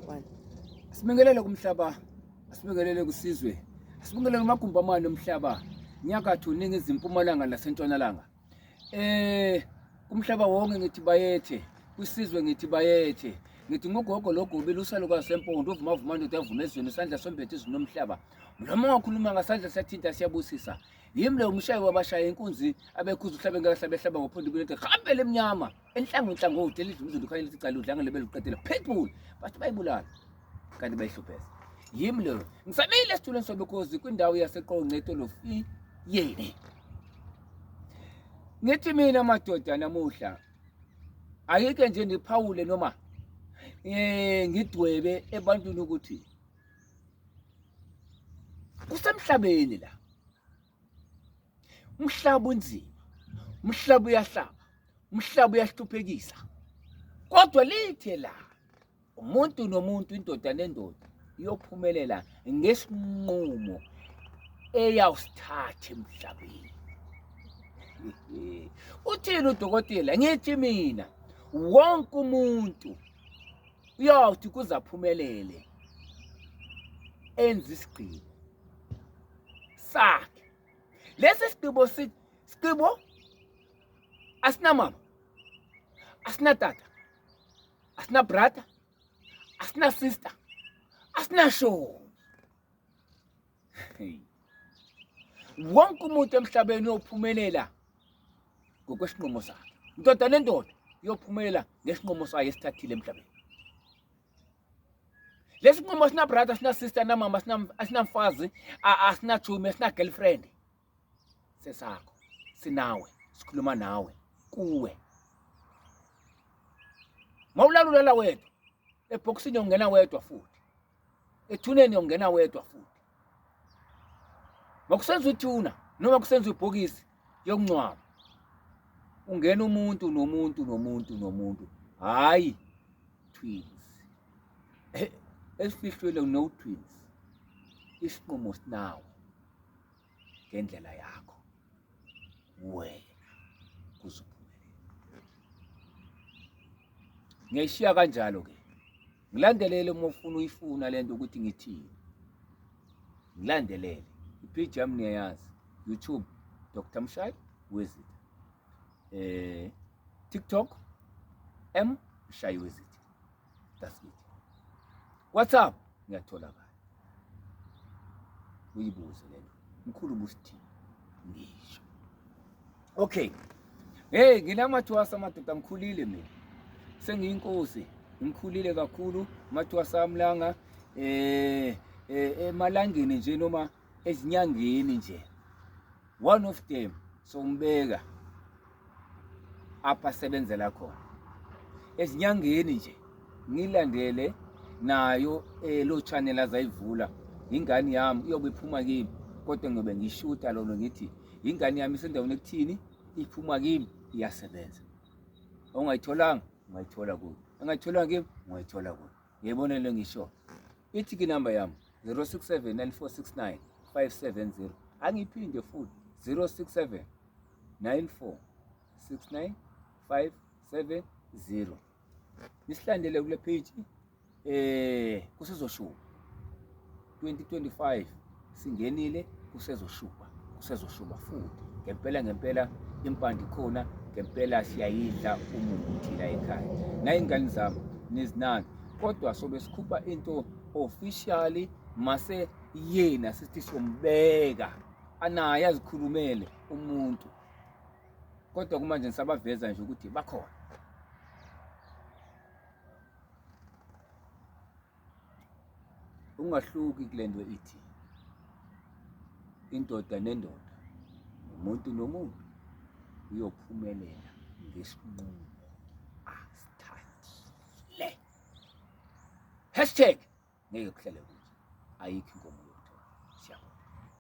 One. Asibingelele kumhlaba, asibingelele kusizwe, asibingelele kumagumbi amane omhlaba, nyakatho, ningizimu, mpumalanga nasentshonalanga. Kumhlaba wonke ngithi bayethe, kwisizwe ngithi bayethe. Ngithi ngugogo logobi lusalukazi sempondo uvuma vuma ndoda avuma ezweni isandla sombethe izulu nomhlaba. Noma ungakhuluma ngasandla siyathinta siyabusisa. Yimi lo umshayi wabashaya inkunzi abekhuza uhlabe ngakahlabe hlaba ngophondo ibulete hambele emnyama. Enhlango nhlangothi elidla umzulu khanye lithi cala udlanga lebele uqedela pitbull bathi bayibulala kanti bayihlupheza. Yimi lo ngisamile esithulweni sobukhosi kwindawo yaseQonce eTolofiyeni. Ngithi mina madoda namuhla ayike nje ngiphawule noma ngidwebe ebantwini ukuthi kusemhlabeni la. Umhlaba unzima, umhlaba uyahlaba, umhlaba uyahluphekisa. Kodwa lithe la umuntu nomuntu, indoda nendoda iyophumelela ngesinqumo eyawusithatha emhlabeni. Uthini udokotela? Ngithi mina wonke umuntu uyawuthi kuzaphumelele enze isigqibo sakhe. Lesi sigqibo sigqibo asinamama, asinatata, asina brother, asina sister, asina shomi. Wonke umuntu emhlabeni uyophumelela ngokwesinqumo sakhe. Indoda nendoda iyophumelela ngesinqumo sayo esithathile emhlabeni. Lesi nqumo asina brother, asina sister, asina mama, asina mfazi, asina chomi, asina girlfriend. Sesakho, sinawe, sikhuluma nawe, kuwe. Mawulala ulala wedwa, ebhokisini uyongena wedwa futhi, ethuneni uyongena wedwa futhi. Makusenza ithuna noma kusenza ibhokisi yokungcwaba, ungena umuntu nomuntu nomuntu nomuntu, hhayi twins. Esifihlwele no twins. Isinqumo sinawe ngendlela yakho wena kuzophumelela. Ngiyayishiya kanjalo ke. Ngilandelele uma ufuna uyifuna lento ukuthi ngithini. Ngilandelele. I-page yami niyayazi. YouTube Dr. Mshayi Wezitha. TikTok M Mshayi Wezitha. That's it. WhatsApp ngiyatholakala. Uyibuze lento. Mkhulu busithini? Ngisho. Okay. Hey, nginamathwasa madoda, ngikhulile mina. Sengiyinkosi. Ngikhulile kakhulu mathwasa amlanga emalangeni nje noma ezinyangeni nje. One of them sombeka apha sebenzela khona. Ezinyangeni nje ngilandele nayo lo channel azayivula ingane yami iyobe iphuma kimi, kodwa ngiyobe ngishuta lona ngithi ingane yami isendaweni ekuthini iphuma kimi iyasebenza. Ongayitholanga ungayithola kuyo, ongayitholanga kimi ungayithola kuyo. Ngiyibona le ngisho. Ithi ke number yami 067 9469 570. Angiphinde futhi 067 9469 570. Nisilandele kule page kusezoshuba 2025 singenile, kusezoshuba, kusezoshuba futhi ngempela ngempela impande ikhona ngempela, siyayidla umuthi la ekhaya. Nayingane zami nizinani, kodwa sobe sikhupha into officially mase yena sithi siyombeka anaye azikhulumele umuntu, kodwa kumanje nisabaveza nje ukuthi bakhona. Ungahluki kule nto ithi indoda nendoda, umuntu nomuntu uyophumelela ngesinqumo asithathile. Hashtag ngeke kuhlale kuthi ayikho inkomo.